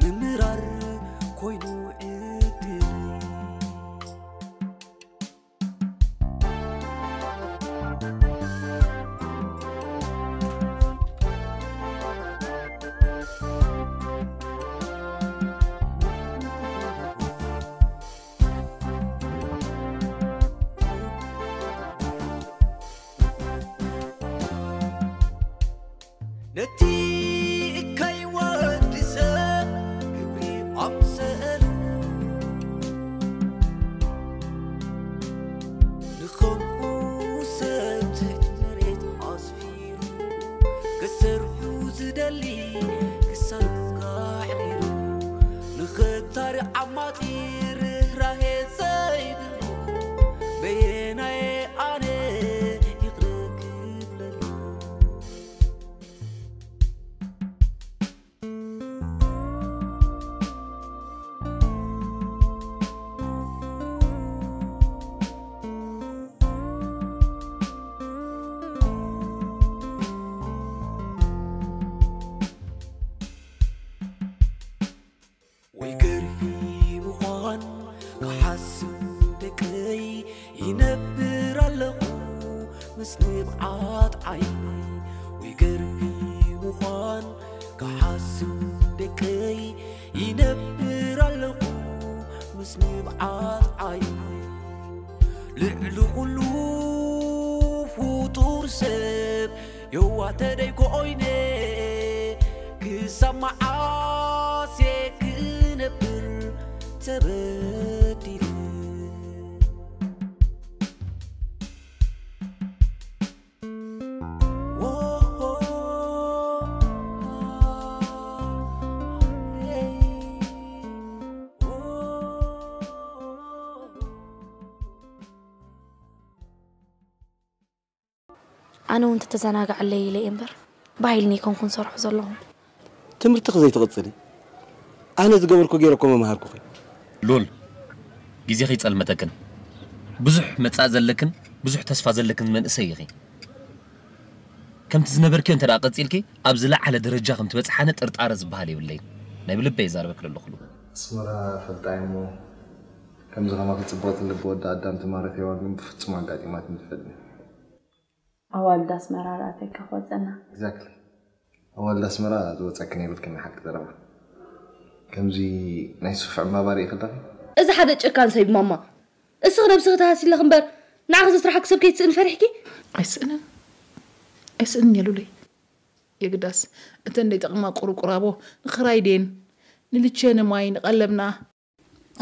ምምራር ኮይኑ ዕድል ነቲ እካይ ወዲ ሰብ ግብሪ ኣምሰሉ ንኸምኡ ሰብ ትሕቲ መሬት ኣስፊሩ ክሰርሑ ዝደሊ ክሳብ ኣሕዲሩ ንኸታሪ ዓማጺ ርህራሄ ዘይብሉ በየናየ ኣነ ይቕረ ክብለሉ ወይ ገርሂ ምዃን ክሓስብ ደቀይ ይነብር ኣለኹ ምስ ንብዓት ዓይነይ ወይ ገርሂ ምዃን ክሓስብ ደቀይ ይነብር ኣለኹ ምስ ንብዓት ዓይነይ ልዕሊ ኩሉ ፍጡር ሰብ የዋተ ደይኮይነ ክሳብ መዓስ እየ ክነብር ተበዲለ ኣነ እውን ተተዘናግዓለይ ኢለ እየ እምበር ብሓይሊ ነይኮንኩን ሰርሖ ዘለኹ። ትምህርትኺ ዘይትቕጽሊ ኣነ ዝገበርኩ ገይረ እኮ መምሃርኩኺ። ሉል ግዜኺ ይጸልመተክን ብዙሕ መጻኢ ዘለክን ብዙሕ ተስፋ ዘለክን መንእሰይ ኢኺ። ከምቲ ዝነበርክዮ እንተ ደኣ ቀጺልኪ ኣብ ዝለዓለ ደረጃ ከም ትበጽሓነ ጥርጣረ ዝበሃል የብለይን። ናይ ብልበይ ይዛረበኪ ዘለኹ ሉል። ኣስመራ እፈልጣ እየ እሞ ከምዚ ከማኺ ጽብቕቲ ልቢ ወዲ ኣዳም ትማረኽ ሄዋን ግን ብፍጹም ኣጋጢማትኒ ትፈልጥኒ። ኣዋልድ ኣስመራ ርኣተካ ክወፀና። Exactly ኣዋልድ ኣስመራ ዝወፀክን የብልክን ናይ ሓቂ ዘረባ። ከምዚ ናይ ሱፍ ዕምባባ ርኢኺ ኣለኺ? እዚ ሓደ ጨካን ሰብ እዩ ማማ። እስኺ ነብስኺ ተሃስዪ ኣለኺ እምበር ንዓኺ ዘስርሓኪ ሰብ ከይትስእኒ ፈሪሕኪ? ኣይስእንን ኣይስእንን እየ ሉለይ። የግዳስ እተን ዘይጠቕማ ቁርቁራቦ ንኽራይ ድየን ንልቸ ንማይ ንቐለብና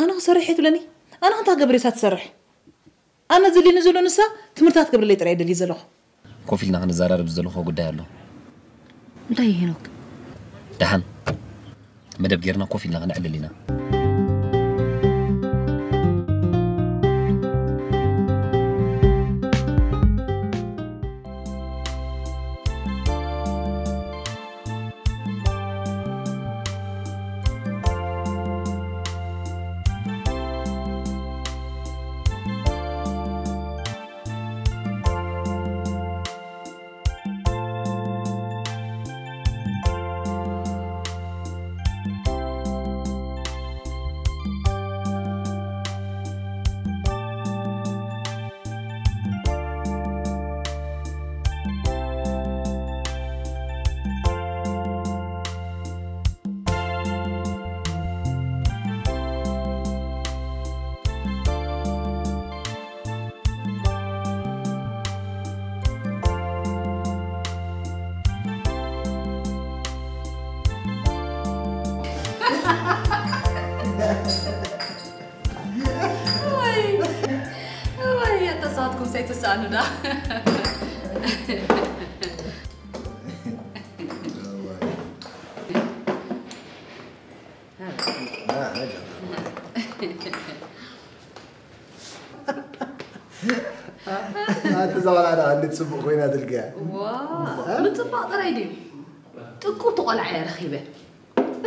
ኣነ ክሰርሕ እየ ትብለኒ? ኣነ ክንታ ክገብር እየ እሳ ትሰርሕ? ኣነ ዘድልየኒ ዘሎ ንሳ ትምህርታ ክትገብረለይ ጥራይ እየ ደልየ ዘለኹ። ኮፍ ኢልና ክንዘራረብ ዝደለኹዎ ጉዳይ ኣሎ። እንታይ እዩ ሄኖክ? ደሓን መደብ ጌርና ኮፍ ኢልና ከነዕልል ኢና። ወይ ኣተሳትኩም ሰይትሳኣኑ ዳ ኣቲ እዛ ቆልዓ ደኣ እንዴት ጽቡቕ ኮይና ትልግያ። ዋእ ምጽባቕ ጥራይ ድዩ? ጥቁብቲ ቆልዓ እየ ረኺበ።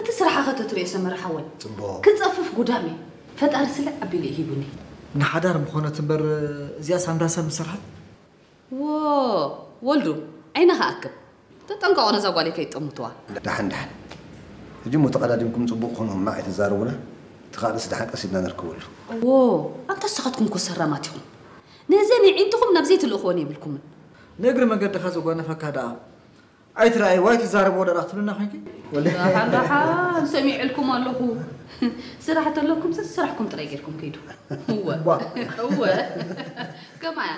እቲ ስራሓ ከ ተትርእዮ ሰመረ ሓወይ። ጽቡቕ። ክጸፍፍ ጉዳም እየ። ፈጣሪ ስልዕ ኣቢሉ እዩ ሂቡኒ። ንሓዳር ምኾነት እምበር እዚኣ ሳምራሳ ምሰርሓት። ዎ ወልዱ ዓይንኻ ኣክብ። ተጠንቀቑ፣ ነዛ ጓለይ ከይጠምትዋ። ደሓን ደሓን። ሕጂ እሞ ተቐዳዲምኩም ጽቡቕ ኹኑ፣ ሕማቕ ኣይትዛረቡና። እቲ ካልእስ ደሓን ቀስ ኢልና ነርክበሉ። እዎ፣ ኣንታ ንስኻትኩም እኮ ሰራማት ኢኹም። ነዘን ኣዒንትኹም ናብ ዘይትልእኽወን የብልኩምን። ንእግሪ መንገድኻ ዘጓነፈካ ደኣ ኣይትረኣይዋ ኣይትዛረብዎ ደኣ ክትብልና ኮይንኪ? ወለ- ደሓን ደሓን ሰሚዐልኩም ኣለኹ። ስራሕ ተለኩምስ ስራሕኩም ጥራይ ጌርኩም ከይዱ። እወ። ቧ። እወ። ከማያ።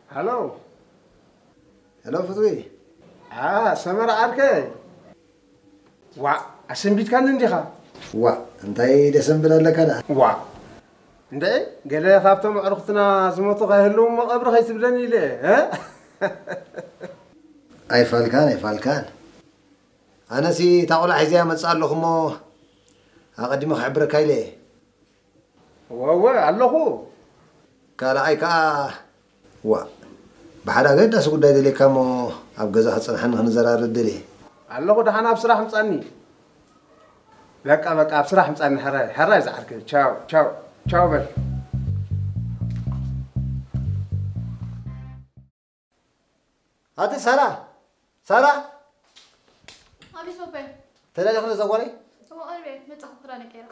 ሃሎ። ሄሎ ፍትዊ። ኣ፣ ሰመረ ዓርከይ። ዋእ፣ ኣሰንቢድካኒ እንዲኻ? ዋእ፣ እንታይ ደሰንብል ኣለካ ደኣ? ዋእ፣ እንደ ገለ ካብቶም ኣዕሩኽትና ዝሞቱ ከይህልዉ እሞ ቀብሪ ከይትብለኒ ኢለ፣ እ? ኣይፋልካን፣ ኣይፋልካን። ኣነሲ እታ ቆልዓ ሒዘያ መጽእ ኣለኹ እሞ ኣቐዲመ ክሕብረካ ኢለ እየ። እወ፣ እወ፣ ኣለኹ። ካልኣይ ከኣ፣ ዋእ፣ ብሓደ ኣገዳሲ ጉዳይ ደልየካ እሞ ኣብ ገዛ ክጸንሓኒ ክንዘራረብ ደልየ። ኣለኹ፣ ደሓን ኣብ ስራሕ ምጻኒ። በቃ፣ በቃ፣ ኣብ ስራሕ ምጻኒ፣ ሕራይ፣ ሕራይ ዝዓርከይ። ቻው፣ ቻው፣ ቻው በል። ኣቲ ሳራ፣ ሳራ! ኣቤት ወበይ። ተዳሊኹ ነዛ ጓለይ? እሞ ኣልቤ፣ መጻኹ ክዳነ ቀይራ።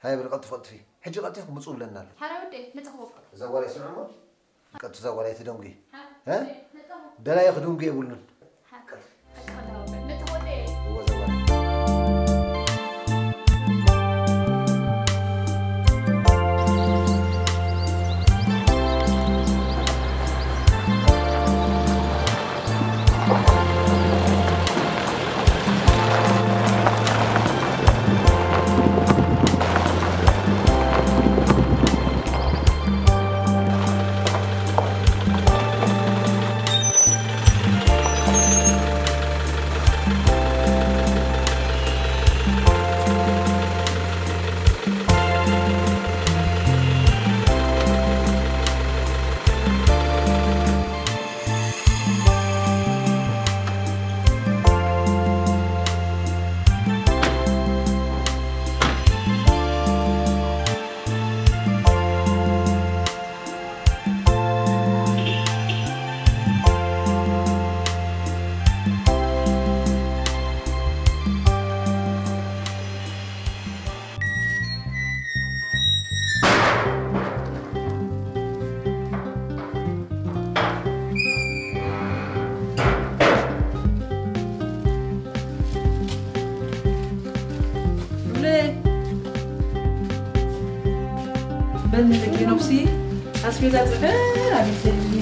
ሃይ በል ቀልጥፍ፣ ቀልጥፊ። ሕጂ ቀልጢፍኩም ምጹ ብለና ኣሎ። ሓራ ወደይ፣ መጻኹ በቃ። እዛ ጓለይ ስምዑ እሞ። ቀጥታ እዛ ጓለይ ትደንጉ። ሓ-፣ እ? መጻኹ። ደላየ ክድንጉ የብሉን። ሓ-፣ ሓ-፣ ሓ-፣ መጻኹ ወደይ። እወ፣ እዛ ጓለይ። ሉሌ፣ በል ንደቂ ነብሲ ኣስቤዛ ጽዕር ኣቢልተኒ።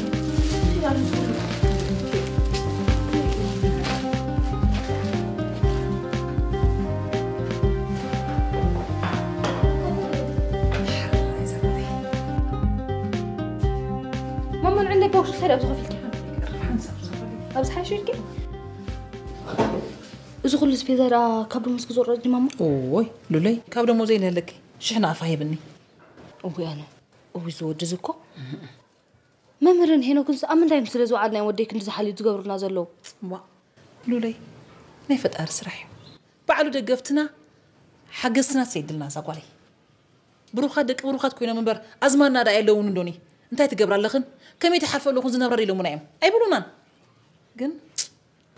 ማማ ንዕለይ ቦክስ እንታይ ደኣ ኣብዚ ከፊልኪ? ኣብዚ ሓይሽ ኢልኪ? እዚ ኩሉ ስፔዛ ደኣ ካብ ደሞዝ ክዝወር ድዩ ማማ? ኦይ ሉለይ፣ ካብ ደሞዝ ዘይልህለኪ ሽሕ ናቕፋ ሂብኒ። እውይ ኣነ፣ እውይ እዚ ወዲ እዚ እኮ። መምህርን ሄኖክን ኣብ ምንታይ ስለ ዝወዓልና እዮም ወደይ ክንዲ ዝሓልዩ ዝገብሩና ዘለዉ? ዋ ሉለይ፣ ናይ ፈጣሪ ስራሕ እዩ። ባዕሉ ደገፍትና ሓገዝትና ትሰይድልና እዛ ጓለይ። ብሩኻት ደቂ ብሩኻት ኮይኖም እምበር ኣዝማድና ደኣ የለውን እንዶኒ። እንታይ ትገብራ ኣለኽን? ከመይ ትሓልፈ ኣለኹን ዝነብራ ኢሎሙና እዮም ኣይብሉናን። ግን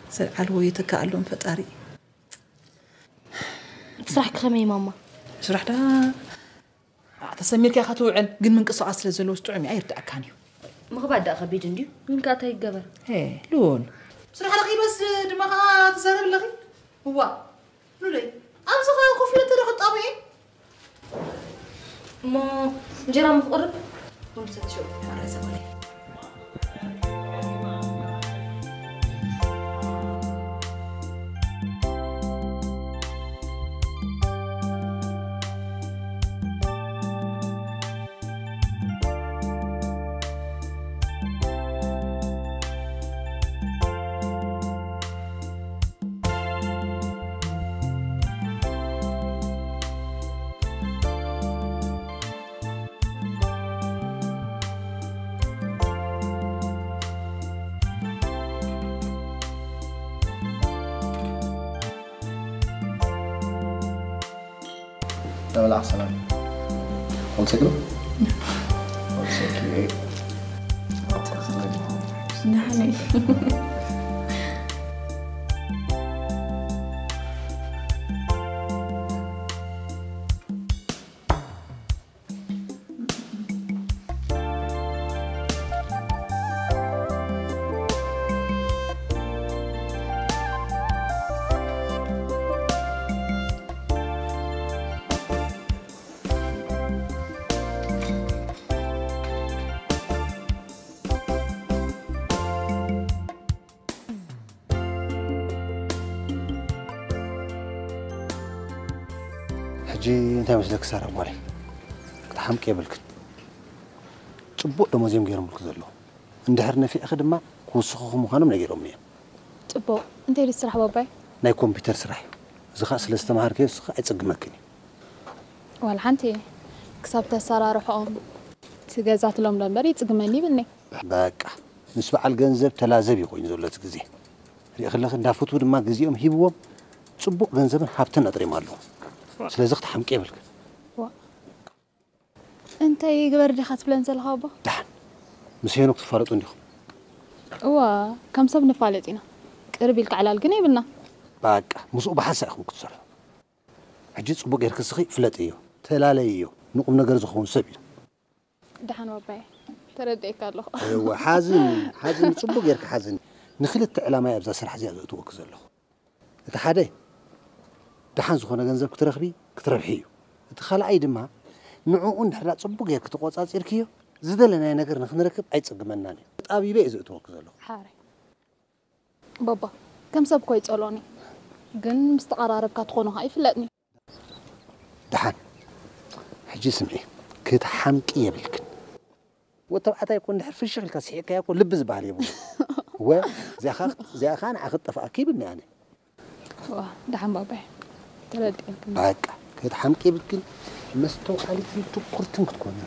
ዘልዓልዎ የተካኣሎም ፈጣሪ። ስራሕ ከመይ ማማ? ስራሕ ዳ ተሰሚርካ ኢኻ ትውዕል፣ ግን ምንቅስቃስ ስለ ዘለዎ ጥዑም እዩ ኣይርዳእካን እዩ። ምኽባድ ደኣ ከቢድ እንድዩ፣ ግን ከኣ እንታይ ይገበር? ሄ ሉል፣ ስራሕ ረኺበስ ድማ ከኣ ትዛረብ ኣለኺ። እዋ ሉለይ፣ ኣብዚ ከ ኮፍ ኢለ ተደኽጣቡ እየ። እሞ እንጀራ ምኽቕርብ ወንድሰት ሽው ማራ ዘበለ። ተበላዕ ሰላም። One second. One second. ሕጂ እንታይ መስለኪ ሳራ ጓለይ፣ ክትሓምቂ የብልክን። ጽቡቕ ደሞዝ እዮም ገይሮምልኪ ዘለዉ። እንድሕር ነፊዕኺ ድማ ክውስኹኺ ምዃኖም ነጊሮምኒ እዮም። ጽቡቕ። እንታይ ድዩ ስራሕ ባባይ? ናይ ኮምፒውተር ስራሕ እዩ። እዚ ኸኣ ስለ ዝተምሃርክዮ ንስኺ ኣይጽግመክን እዩ። ዋላ ሓንቲ ክሳብ ተሰራርሖም እቲ ገዛ ትለምዶ እምበር ይጽግመኒ ይብልኒ። በቃ ምስ በዓል ገንዘብ ተላዘብ እዩ ኮይኑ ዘሎ እቲ ግዜ። ርኢ ከለኺ እንዳ ፍትዉ ድማ ግዜኦም ሂብዎም ጽቡቕ ገንዘብን ሃብትን ኣጥሪም ኣለዉ። ስለዚ ክትሓምቂ የብልክን። እንታይ ግበር ዲኻ ትብለን ዘለኻ ኣቦ? ደሓን ምስ ሄኖክ ትፋለጡ እንዲኹም? እዋ ከም ሰብ ንፋለጥ ኢና። ቅርብ ኢልካ ዕላል ግን የብልና። በቃ ምስኡ ብሓንሳእ ኢኹም ክትሰርሑ። ሕጂ ጽቡቕ ጌርኪ እስኺ ፍለጥዮ፣ ተላለይዮ፣ ንቁም ነገር ዝኸውን ሰብ እዩ። ደሓን ባባየ ተረዲኤካ ኣለኹ። እወ ሓዝኒ ሓዝኒ ጽቡቕ ጌርኪ ሓዝኒ። ንኽልተ ዕላማ እየ ኣብዛ ስራሕ እዚኣ ዘእትወኪ ዘለኹ። እቲ ሓደ ደሓን ዝኾነ ገንዘብ ክትረኽቢ ክትረብሒ እዩ። እቲ ካልኣይ ድማ ንዕኡ እንድሕር ጽቡቕ ጌርኪ ተቖጻጺርክዮ ዝደለናዮ ነገር ንኽንረክብ ኣይጽግመናን እዩ። ተጣቢበ እየ ዘእትወኪ ዘለኹ። ሓራይ ባባ ከም ሰብ እኮ ይጸልኦኒ ግን ምስ ተቐራረብካ ትኾኖ ኸኣ ይፍለጥኒ። ደሓን ሕጂ ስምዒ ክትሓምቂ የብልክን። ወዲ ተባዕታይ እኮ እንድሕር ፍሽኽ ኢልካ ስሒቕካዮ እኮ ልቢ ዝበሃል የብሉን። ወ እዚኣ ኸኣ እዚኣ ኸኣ ንዓኺ ትጠፍኣኪ ይብልኒ ኣነ። ዋ ደሓን ባባይ ተረዲኤልክኒ። በቃ ክትሓምቂ የብልክን። መስተውዓሊትን ትኩርትን ክትኮኒ።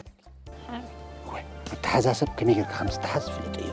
ወ ኣተሓዛሰብ ከመይ ጌርካ ከም ዝተሓዝ ፍለጥ እዩ።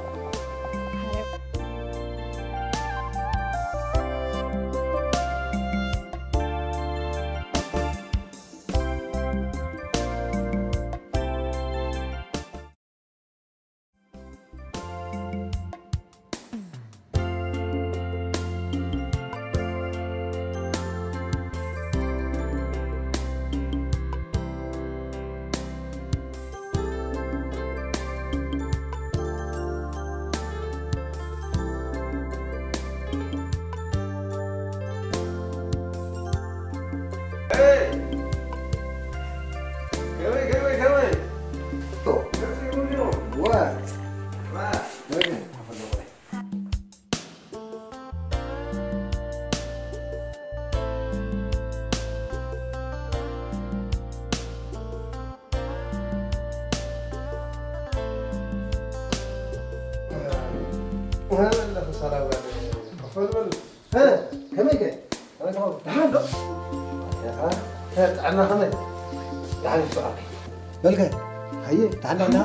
ከመይ ከ? ከመይ ትኸውን? ደሓን ዶ? ጥዕና ከመይ? ደሓን ይስጥዓካ። በልከ፣ ሃየ፣ ደሓን ዶ?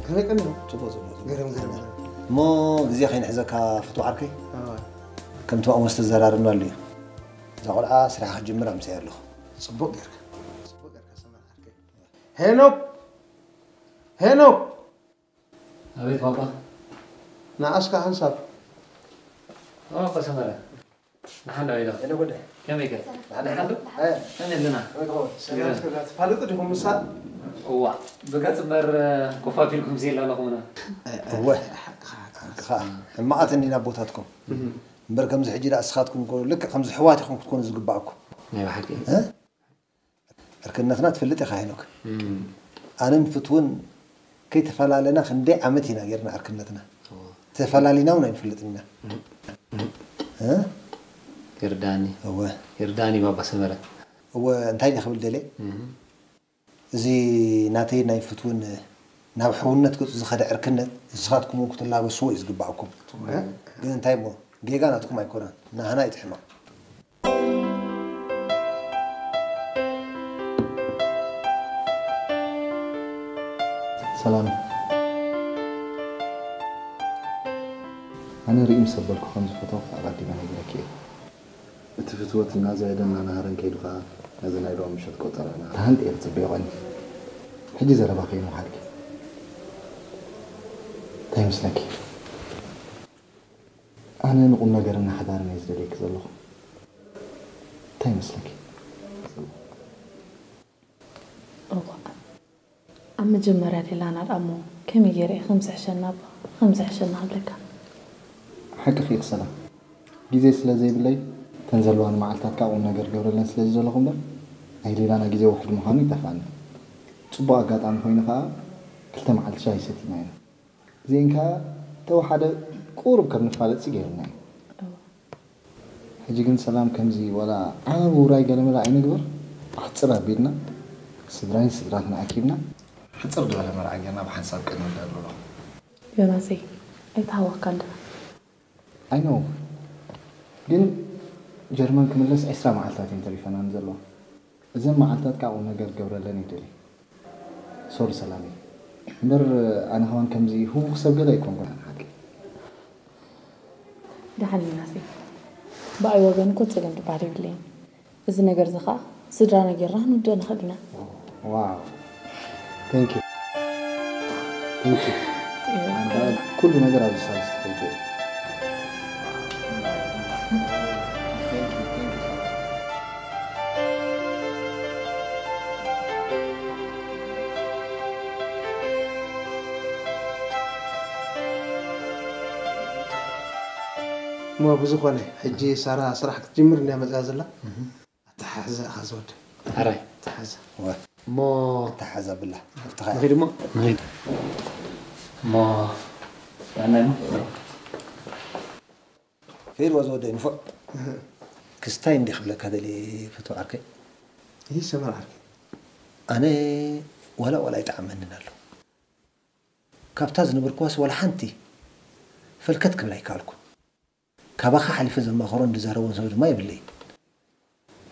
ከመይ ቀኒኹም? ጽቡቕ ጽቡቕ ጽቡቕ። ገረም ገረም ገረም። እሞ ግዜ ከይንሕዘካ ፍቱው ዓርከይ፣ ኣዋ፣ ከምቲ ብኣሞስ ዝተዘራረብና ኣሎ እዩ። እዛ ቆልዓ ስራሓ ክትጅምር ኣምስያ ኣለኹ። ጽቡቕ ጌርካ፣ ጽቡቕ ጌርካ ሰመር ዓርከይ። ሄኖክ፣ ሄኖክ። ኣቤት ባባ። ንኣስካ ሓንሳብ። ባባ ሰመረ። ንሓንዳ ኢሎ። እነ ጉዳይ ከመይ ገ? ንሓንዱ ከመይ ኣለና? ሰላም ስለ ትፋለጡ ዲኹም ምሳል? እዋ ብገጽ እምበር ኮፍ ኣቢልኩም ዘይላ ኣለኹምና። እወ። ከኣ ሕማቓት እንዲና ኣቦታትኩም። እምበር ከምዚ ሕጂ ደኣ እስኻትኩም እኮ ልክዕ ከምዚ ኣሕዋት ኢኹም ክትኮኑ ዝግባኣኩም። ናይ ብሓቂ። እ? ዕርክነትና ትፈልጥ ኢኻ ሄኖክ። ኣነን ፍትውን ከይተፈላለና ክንደይ ዓመት ኢና ጌርና ዕርክነትና። ተፈላሊና እውን ኣይንፈልጥን ኢና። እ? ይርዳኒ እወ። ይርዳኒ ባባ ሰመረ። እወ እንታይ ድየ ክብል ደልየ? እዚ ናተይ ናይ ፍትውን ናብ ሕውነት ገጹ ዝኸደ ዕርክነት ንስኻትኩም እውን ክትላበስዎ እዩ ዝግባኣኩም። ግን እንታይ እሞ ጌጋ ናትኩም ኣይኮነን፣ ናህና እዩ እቲ ሕማቕ። ሰላም። ኣነ ርኢ ምስ ኣበልኩ ከም ዝፈተውኩ ኣቐዲመ ነጊረኪ እየ። እቲ ፍትወት እናዘየደ እናናሃረን ከይዱ ኸኣ ነዚ ናይ ሎሚ ምሸት ቆጸራና ተሃንጥየ ክጽበዮ ቐንየ። ሕጂ ዘረባ ከይንውሓድኪ። እንታይ ይመስለኪ? ኣነ ንቁም ነገርን ንሓዳርን እየ ዝደልየኪ ዘለኹ። እንታይ ይመስለኪ? እዋእ፣ ኣብ መጀመርያ ሌላና ደኣ እሞ ከመይ ገይረ እየ ከም ዝሕሸና እባ፣ ከም ዝሕሸና ክብለካ። ሓቅኺ ኢኺ ሰላም። ግዜ ስለ ዘይብለይ፣ እተን ዘለዋኒ መዓልታት ከኣ ቁም ነገር ገብረለን ስለ ዝደለኹ እምበር፣ ናይ ሌላና ግዜ ውሑድ ምዃኑ ይጠፍኣኒ። ጽቡቕ ኣጋጣሚ ኮይኑ ከኣ፣ ክልተ መዓልቲ ሻሂ ሰቲና ኢና። እዚኤን ከኣ ተወሓደ ቁሩብ ከም ንፋለጥሲ ገይሩና እዩ። ሕጂ ግን ሰላም ከምዚ ዋላ ዓቢ ውራይ ገለመለ ኣይንግበር፣ ኣሕጽር ኣቢልና ስድራይን ስድራትን ኣኪብና፣ ሕጽር ዝበለ መርዓ ጌርና ብሓንሳብ ቅድሚ ደርብሮ። ዮናሰይ፣ ኣይተሃወኽካን ድኻ? I know፣ ግን ጀርመን ክምለስ ዕስራ መዓልታት እየን ተሪፈናኒ ዘለዋ። እዘን መዓልታት ከኣ ቁም ነገር ክገብረለን እየ ደልየ። ሶሪ ሰላመይ። እምበር ኣነ ከማን ከምዚ ህውኽ ሰብ ገለ ኣይኮንኩን ሓቂ። ደሓን ዮናሰይ፣ ብኣይ ወገን እኮ ጸገም ዝበሃል የብለይን። እዚ ነገር እዚ ኸኣ ስድራና ጌርና ክንውድኦ ንኽእል ኢና። ዋው፣ thank you፣ thank you። ኣንታ ኩሉ ነገር ኣብዚ ሳልስቲ ክውድእ እዩ። Thank you፣ thank you። እሞ ብዝኾነ ሕጂ ሳራ ስራሕ ክትጅምር እንድያ መፅያ ዘላ። ኣተሓሕዛ ኢኻ ዝወደ። ሓራይ። ኣተሓሕዛ። እሞ ተሓዛ ብላ ኣብትኻ ንኸይድ እሞ ንኸይድ። እሞ ጥዕና እሞ ከይድዋ ዝወደ ንፉዕ። ክስታይ እንዲ ክብለካ ደልየ ፍትው ዓርከይ። ይህ ሰመር ዓርከይ። ኣነ ዋላ ዋላ ኣይጠዓመንን ኣሎ። ካብታ ዝነበርኩዋስ ዋላ ሓንቲ ፈልከት ክብል ኣይከኣልኩን። ካባኻ ሓሊፈ ዘማኸሮን ዝዛረቦን ሰብ ድማ የብለይን።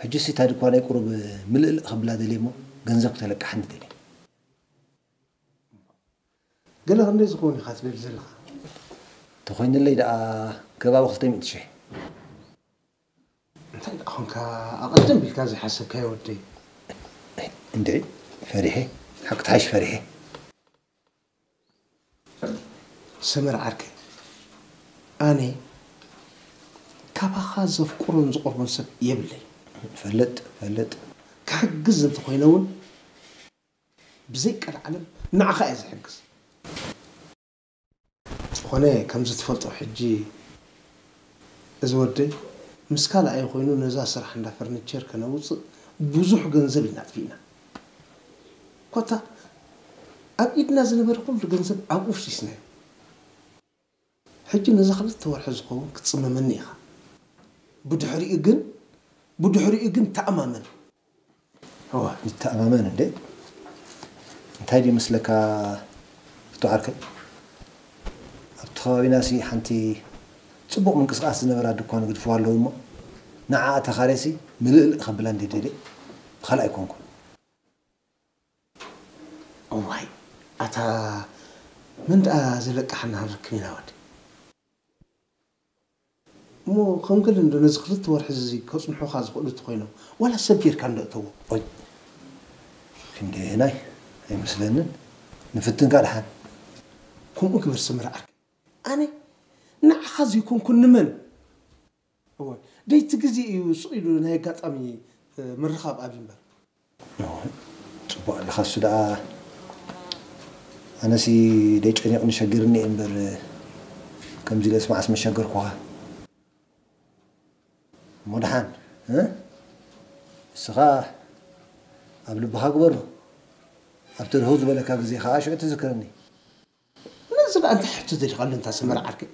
ሕጂ ሲታ ድኳ ናይ ቁሩብ ምልእልእ ክብላ ደልየ እሞ ገንዘብ ክተለቅሓኒ ደልየ። ገለ ክንደይ ዝኸውን ኢኻ ትደሊ ዘለኻ? ተኾይንለይ ደኣ ከባቢ ክልተ ሚእቲ ሽሕ። እንታይ ደኣ ኾንካ ኣቐድም ቢልካ ዘይሓሰብካዮ ወደይ? እንድዒ ፈሪሐ፣ ሓቂ ትሓይሽ ፈሪሐ። ሰመር ዓርከይ፣ ኣነ ካባኻ ዘፍቅሮን ዝቐርቦን ሰብ የብለይ። ፈልጥ ፈልጥ። ክሕግዝ እንተኾይነ እውን ብዘይ ቀልዓለም ንዓኻ እየ ዝሕግዝ። ዝኾነ ከምዚ ትፈልጦ ሕጂ እዚ ወደይ ምስ ካልኣይ ኮይኑ ነዛ ስራሕ እንዳ ፈርኒቸር ከነውፅእ ብዙሕ ገንዘብ ኢና ኣጥፊእና። ኮታ ኣብ ኢድና ዝነበረ ኩሉ ገንዘብ ኣብኡ ፍሲስናዮ። ሕጂ ነዛ ክልተ ወርሒ ዝኸውን ክትፅመመኒ ኢኻ። ብድሕሪኡ ግን ብድሕሪኡ ግን ተኣማመን። እዋ። ይተኣማመን እንዴ? እንታይ ድዩ መስለካ ፍቶ ዓርከይ? ኣብቲ ከባቢና ሲ ሓንቲ ጽቡቕ ምንቅስቃስ ዝነበራ ድኳን ግድፍዋ ኣለዉ እሞ ንዓኣ ተኻርየሲ ምልእልእ ከብላ እንዴ ደልየ ብኻልእ ኣይኮንኩን። እዋይ ኣታ መን ደኣ ዝለቅሓና ክንረክብ ኢና ወዲ? እሞ ከም ገለ እንዶ ነዚ ክልተ ወርሒ እዚ ከጽንሑኻ ዝኽእሉ እንተኾይኖም፣ ዋላ ሰብ ጌርካ እንዶ እተዎ። ኦይ፣ ክንደየናይ ኣይመስለንን። ንፍትንካ ደሓን። ከምኡ ግበር ሰመረ ዓርከይ። ኣነ ንዓኻ ዘይኮንኩ ንመን? እወ፣ ደይቲ ግዜ እዩ ስቕ ኢሉ ናይ ኣጋጣሚ፣ እ፣ ምርኻብ ኣብዩ እምበር። እወ፣ ጽቡቕ ኣለኻ። እሱ ደኣ ኣነሲ ደይ ጨኒቕኒ ሸጊርኒ እየ እምበር፣ ከምዚ ኢለስ መዓስ መሸገርኩኻ። እሞ ደሓን፣ እ? እስኻ ኣብ ልብኻ ግበሮ። ኣብቲ ርህው ዝበለካ ግዜ ኸኣ ሽዑ ትዝክረኒ። ነዚ ደኣ እንታይ ሕቶ ደሊኻሉ እንታ ሰመረ ዓርከይ?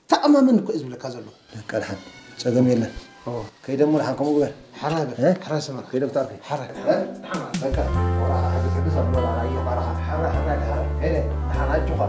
ተኣማመን እኮ እየ ዝብለካ ዘለኹ። በቃ ደሓን፣ ጸገም የለን። ኦ። ከይደ እሞ ደሓን ከምኡ ግበር። ሓራይ በል፣ እ? ሓራይ ሰመረ። ከይደ ብጣርኪ። ሓራይ። እ? በቃ፣ ወራኻ ሕግስ ሕግስ ኣብ ወራኻ እየ ባራኻ። ሓራይ፣ ሓራይ፣ ሓራይ። ከይደ፣ ደሓን ኣጆኻ።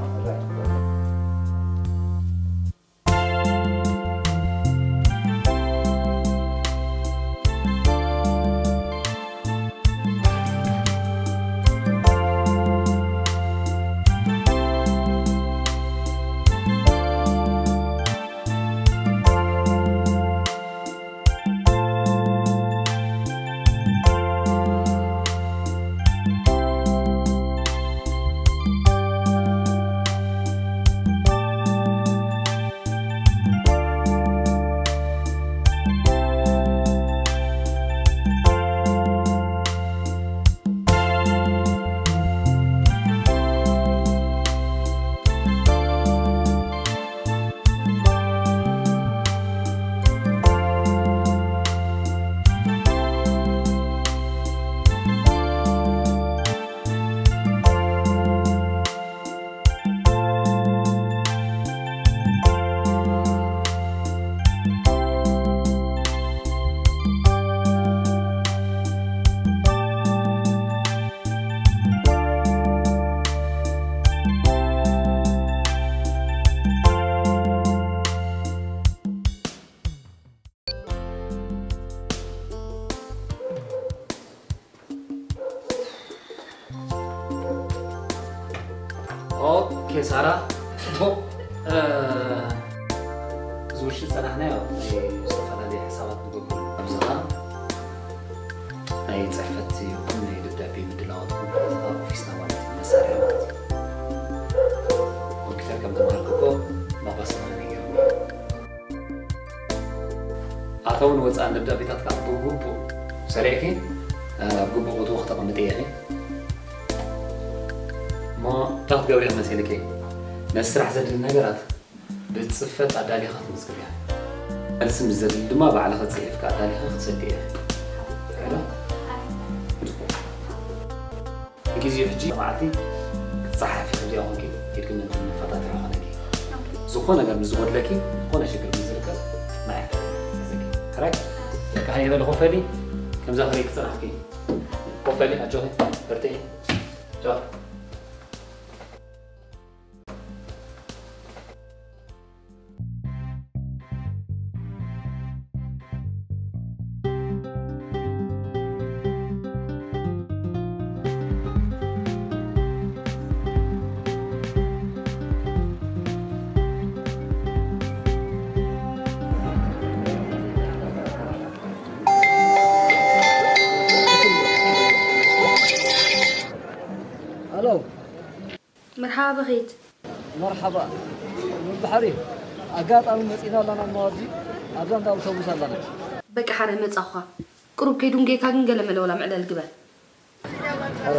ኦኬ ሳራ፣ ጽቡቕ። እ፣ እዚ ውሽጢ ጸናሕናዮ ናይ ዝተፈላለዩ ሕሳባት ንገብሩ። ኣብዚ ኸኣ ናይ ጽሕፈት ይኹን ናይ ደብዳቤ ምድላዋት ኩሉ ኣብ ኦፊስና ማለት እዩ፣ መሳርሒ ማለት እዩ። ኮምፒውተር ከም ተማሃርኩ እኮ ባባ ሰማነ ነጊሩኒ። ኣታውን ወጻእን ደብዳቤታት ከዓ ብግቡእ ሰሪዕኪ፣ እ፣ ኣብ ግቡእ ቦትኡ ክተቐምጥዮ ኢኺ። እሞ እንታይ ክትገብሪ ኢኺ መሲልኪ? ነቲ ስራሕ ዘድሊ ነገራት ብጽፈት ኣዳሊኻ ክትምዝግብያ። መልሲ ምስ ዘድሊ ድማ ባዕልኺ ጽሒፍኪ ኣዳሊኺ ክትሰድዮ ኢኺ። ሄሎ? ጽቡቕ። ንግዜኡ ሕጂ መዓልቲ ክትጸሓፊ ትብልያ ኾንኪ፣ ኢድኪ ነቲ መፈታተሒ ኾነኪ። ዝኾነ ነገር ምስ ዝጎድለኪ፣ ዝኾነ ሽግር ምስ ዝርከብ፣ ንዓይ ክትሕግዘኪ። ሕራይ? በቃ፣ ሃየ በሊ ኮፍ በሊ። ከምዛ ክርእየኪ ዝጸናሕኩ። ኮፍ በሊ፣ ኣጆኺ፣ በርትዒ። ቻው። ኣሎ። መርሓባ በኺት። መርሓባ። ምን ባሕሪ? ኣጋጣሚ መጺና ኣለና እሞ ኣብዚ፣ ኣብዛ እንዳ ኣውቶቡስ ኣለና። በቃ ሓረ መጻኹኻ። ቅሩብ ከይዱንጌካ ግን ገለ መለ ወላ ምዕለል ግበር። ሓረ።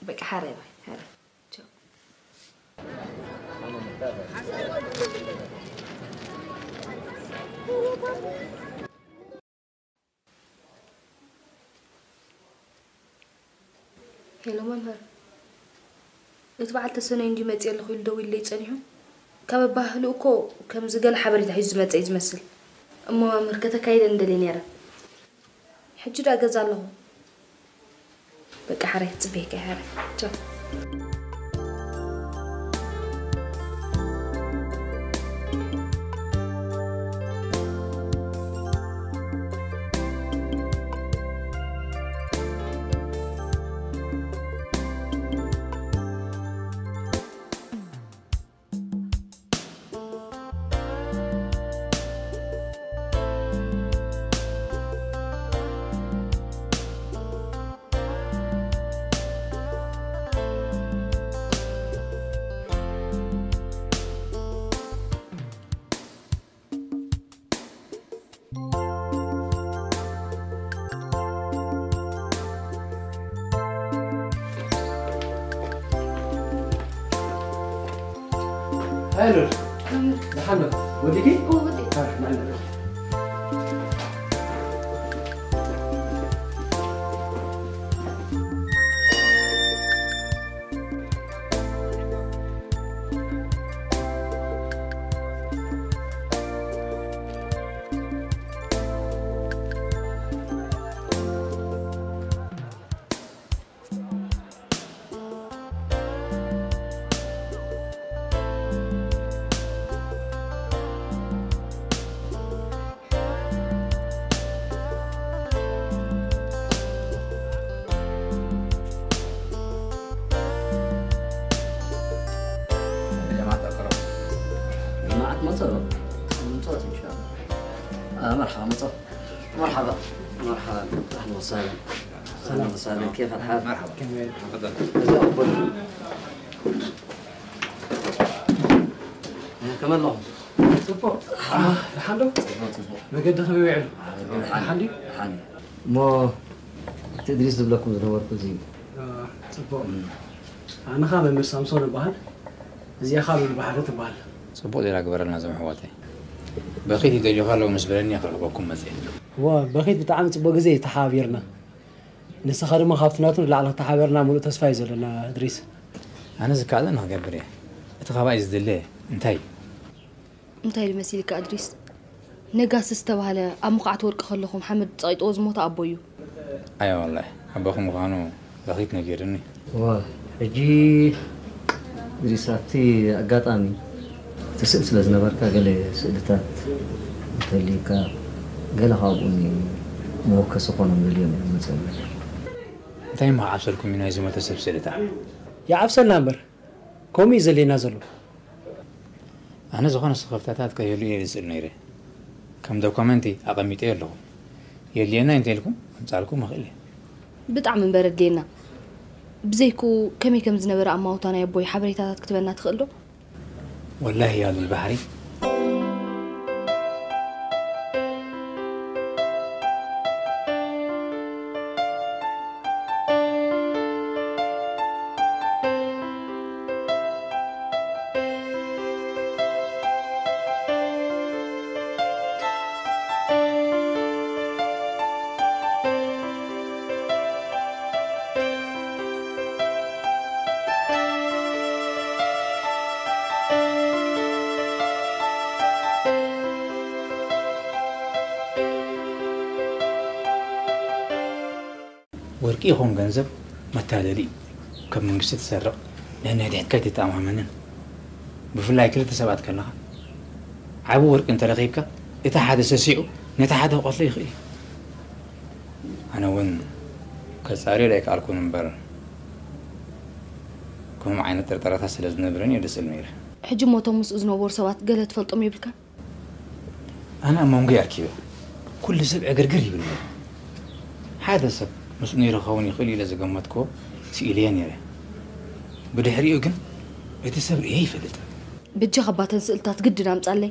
በቃ ሓረ ባይ፣ ሓረ። ቻው። ሄሎ መምህር፣ እቲ በዓል ተሰነይ እንዲ መጽእ ኣለኹ ኢሉ ደዊሉለይ ጸኒሑ። ካብ ኣባህልኡ እኮ ከምዚ ገለ ሓበሬታ ሒዙ ዝመጸ እዩ ዝመስል። እሞ መምህር፣ ከተካይደኒ ደልየ ነይረ። ሕጂ ደኣ ገዛ ኣለኹ። በቃ ሓራይ ክጽበየካ እየ፣ ሓራይ። ቻው። ደሓን ዶ? ወዲኪ? جماعة أكرم. جماعة مصر. مصر إن شاء الله. آه، مرحبا مصر. مرحبا. مرحبا. أهلا وسهلا. أهلا وسهلا. كيف الحال؟ مرحبا. تفضل. ከመይ ኣለኹም? ጽቡቕ። ደሓን ዶ? ጽቡቕ፣ ጽቡቕ። መገዲ ከመይ ውዒሉ? ደሓን። ደሓን ድዩ? ደሓን። እሞ እቲ እድሪስ ዝብለኩም ዝነበርኩ እዚ እዩ። አ፣ ጽቡቕ። ኣነ ኸኣ መምህር ሳምሶን እበሃል። እዚኣ ኸኣ ሉል ባሕሪ ትበሃል። ጽቡቕ ዜና ግበረልና እዞም ኣሕዋተይ። በኺት ይደልዩኻ ኣለዉ ምስ በለኒ እየ ክረኽበኩም መጽየ። እወ፣ በኺት ብጣዕሚ ጽቡቕ ግዜ እዩ ተሓባቢርና። ንስኻ ድማ ካብቲ ናቱ ንላዕሊ ክትሓበርና ምሉእ ተስፋ እዩ ዘለና እድሪስ። ኣነ ዝከኣለኒ ክገብር እየ። እቲ ካባይ ዝድለ እንታይ እዩ? እንታይ ኢሉ መሲልካ እድሪስ? ነጋሲ ዝተባህለ ኣብ መኹዓቲ ወርቂ ከለኹም ሓመድ ጸቒጥዎ ዝሞተ ኣቦ እዩ። ኣየ ዋላሂ፣ ኣቦኹም ምዃኑ በኺት ነጊሩኒ። እዋ፣ ሕጂ እድሪስ ኣብቲ ኣጋጣሚ እቲ ስእሊ ስለ ዝነበርካ ገለ ስእልታት እንተልዩካ ገለ ካብኡ መወከሲ ኮኖም ደልዮም እዮም መፅኦም። እንታይ እሞ ክዓብሰልኩም እዩ ናይ ዝሞተ ሰብ ስእልታት? ይዓብሰልና እምበር፣ ከምኡ እዩ ዘድልየና ዘሎ። ኣነ ዝኾነ ስኽፍታታት ከይህሉ እየ ዝስእል ነይረ። ከም ዶኮመንቲ ኣቐሚጠዮ ኣለኹ። የድልየና እንተኢልኩም ከምጻልኩም እኽእል እየ። ብጣዕሚ እምበር ኣድልየና። ብዘይክኡ ከመይ ከም ዝነበረ ኣማውታ ናይ ኣቦይ ሓበሬታታት ክትበና ትኽእል ዶ? ወላሂ ያሉል ባሕሪ። ወርቂ ይኹን ገንዘብ መታለሊ እዩ። ካብ መንግስቲ ትሰርቕ፣ ነንሕድሕድካ ኣይትተኣማመንን። ብፍላይ ክልተ ሰባት ከለኻ። ዓቢ ወርቂ እንተረኺብካ፣ እቲ ሓደ ሰሲዑ ነቲ ሓደ ክቐትሎ ይኽእል እዩ። ኣነ እውን ከጻርዮ ኣይከኣልኩን እምበር፣ ከምኡ ዓይነት ጥርጠራታት ስለ ዝነብረኒ እየ ደስ ኢሉ ነይረ። ሕጂ እሞ እቶም ምስኡ ዝነበሩ ሰባት ገለ ትፈልጦም የብልካን? ኣነ ኣብ መንጎ ኣርኪበ ኩሉ ሰብ ዕግርግር ይብል ነይሩ። ሓደ ሰብ ምስኡ ነይሩ ክኸውን ይኽእል ኢለ ዝገመትክዎ ስኢለዮ ነይረ። ብድሕሪኡ ግን እቲ ሰብ ርእየ ይፈልጥ። በጃኻ ባተን ስእልታት ግድን ኣምጻለይ።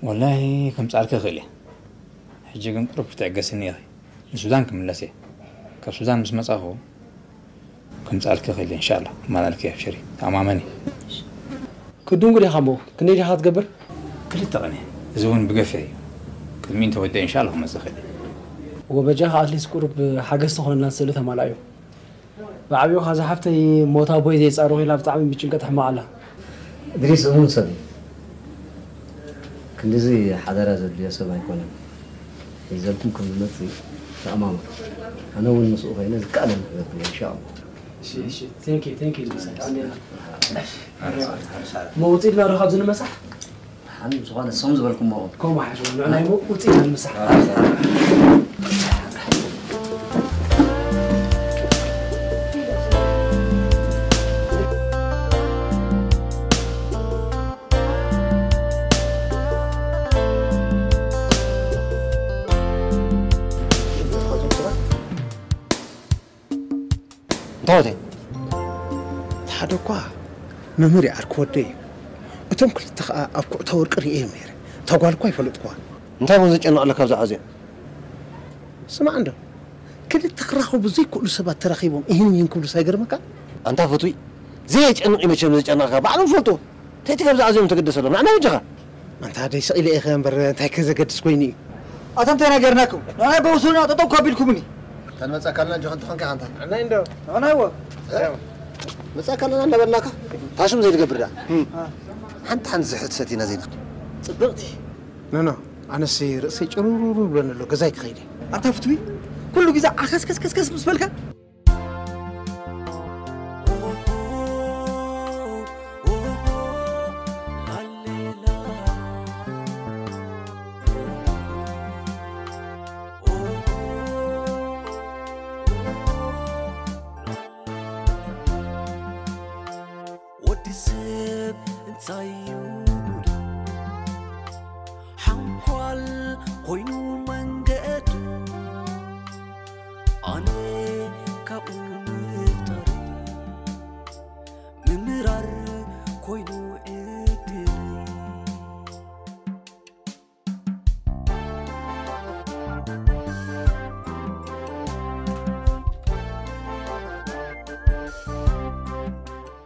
ወላሂ ከምጻልኪ እኽእል እየ። ሕጂ ግን ቁሩብ ክትዕገስኒ ኢኺ። ንሱዳን ክምለስ እየ። ካብ ሱዳን ምስ መጻኹ ከምጻልኪ እኽእል እየ፣ እንሻላ። ከማላልኪ እየ፣ ኣብሽሪ። ተኣማመኒ። ክድንጉ ዲኻ እሞ? ክንደይ ዲኻ ትገብር? ክልተ ቀን እየ። እዚ እውን ብገፊሕ እዩ። ቅድሚ እንተወደአ፣ እንሻላ፣ ክመጽእ እኽእል እየ። ወበጃኻ ኣትሊስት ቁሩብ ሓገዝ ትኾነና ስእሊ ተማልኣዮ። ብዓብዩኻ ዝሓፍተይ ሞት ኣቦይ ዘይጻረኹ ኢላ ብጣዕሚ ብጭንቀት ሕማቕ ኣላ። እድሪስ እሙን ሰብ እዩ። ክንድዚ ሓደራ ዘድልዮ ሰብ ኣይኮነን። ሒዘልኩም ከም ዝመጽእ ተኣማመኑ። ኣነ እውን ምስኡ ኮይነ ዝከኣለኒ ክገብር እየ፣ ኢንሻኣላህ። እሺ፣ እሺ። Thank you፣ thank you፣ እድሪስ። ኣሜን። መውጽእ ኢልና ዶ ካብዚ ንመሳሕ? ሓን ዝኾነ ሰም ዝበልኩሞ። ከምኡ ሓይሽ፣ ንዕና ይሞ ውፅኢት ንምሳሕ። እንታይ ወተይ? እቲ ሓደ እኳ መምህር ይዓርኪ ወደይ እዩ። እቶም ክልተ ኸዓ ኣብ ኩዕታ ወርቂ ርእየ እዮም ነይረ። እታ ጓል እኳ ይፈለጥኩዋ። እንታይ እሞ ዘጨንቕ ኣሎ ካብዛ ዓዝያ? ስማዕ እንዶ፣ ክልተ ክራኸቡ ዘይክእሉ ሰባት ተራኺቦም ይህን ይህን ክብሉስ ኣይገርመካን? ኣንታ ፍቱይ፣ ዘየጨንቕ እዩ መቸም ዘጨንቕካ፣ ባዕሎም ፈልጥዎ። እንታይ ትገብዛ ኣዝዮም ተገደሰሎም ንዓና በጃኻ ኣንታ ደይ ስቕ ኢለ ኢኸ እምበር እንታይ ከዘገድስ ኮይኑ እዩ ኣታ እንታይ ነገርናኩም ንዓይ በውሱና ጠጠው ከቢልኩምኒ ተንመጻካልና ጆኸን ትኾንካ ኣንታ ንዓይ እንዶ ንዓይ ወ መጻካልና እንዳበልናካ ታሽም ዘይትገብር ዳ ሓንቲ ሓንቲ ዝሕት ሰቲና ዘይንኽድ ጽብቕቲ ኖኖ ኣነስ ርእሰይ ጭሩሩ ብለኒ ኣሎ ገዛይ ክኸይድ ኣታ ፍትዊ ኩሉ ግዜ ዓኸስከስከስከስ ምስ በልካ ወዲ ሰብ እንታይ እዩ ጉድ ሓንኳል ኮይኑ መንገዱ ኣነ ካብኡ ምፍጣር ምምራር ኮይኑ